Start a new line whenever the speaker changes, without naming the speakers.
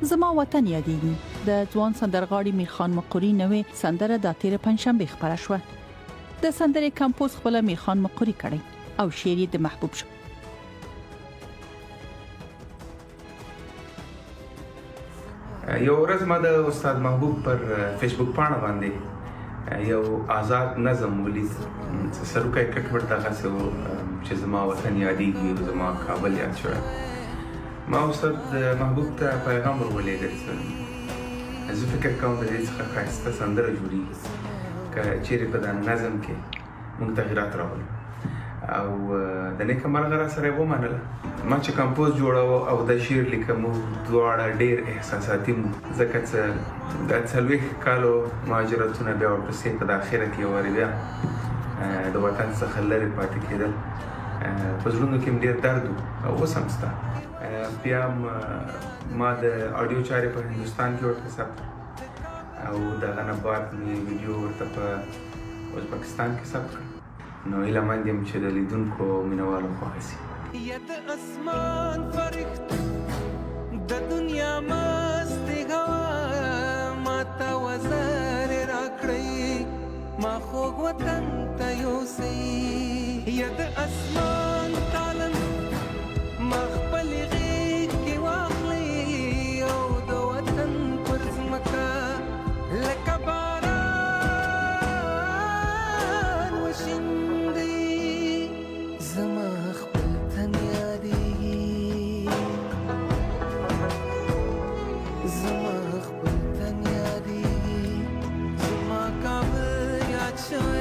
زما وطن یادېږي د ځوان سندرغاړي میرخان مقري نوې سندره دا تېره پنجشنبه خپره شوه. د سندرې کمپوز خپله میرخان مقري کړی او شعر یې د محبوب
یو ورځ ما د استاد محبوب پر فیسبوک پاڼه باندې یو آزاد نظم ولید چې سروکی کټ مټ دغسې و چې زما وطن یادېږي او زما کابل یاد شوی. ما استاد محبوب ته پیغام ور ولېږه چې زه فکر کوم د دې څخه ښایسته سندره جوړېږي که چیرې په دا نظم کې موږ تغیرات راولو، او د نیکه مرغه را سره ومنله. ما چې کمپوز جوړاوه او د شعر لیکه، موږ دواړه ډیر احساساتي مو، ځکه چې د 40 کالو مهاجرتونه، بیا ورپسې په د اخره کې یو وارې بیا د وطن څخه لرې پاتې کېدل، په زړونو کې ډیر درد او اوس هم شته. بیا ما د اډیو چارې په هندوستان کې ورته ثبت او دغه نه بعد مې ویډیو ورته په ازبکستان کې ثبت کړ. نو هیله مند یم چې د لیدونکو مینوالو خوښه شي.
ید اسمان فرښت د دنیا مستې هوا، ما ته وزر راکړئ، ما خوږ وطن ته یوسئ. ید اسمان تالن ما خپل غېږ کې واخلئ او د وطن پر ځمکه لکه باران وشیندئ. زما خپل تن یادېږي، زما خپل تن یادېږي، زما کابل یاد شوی.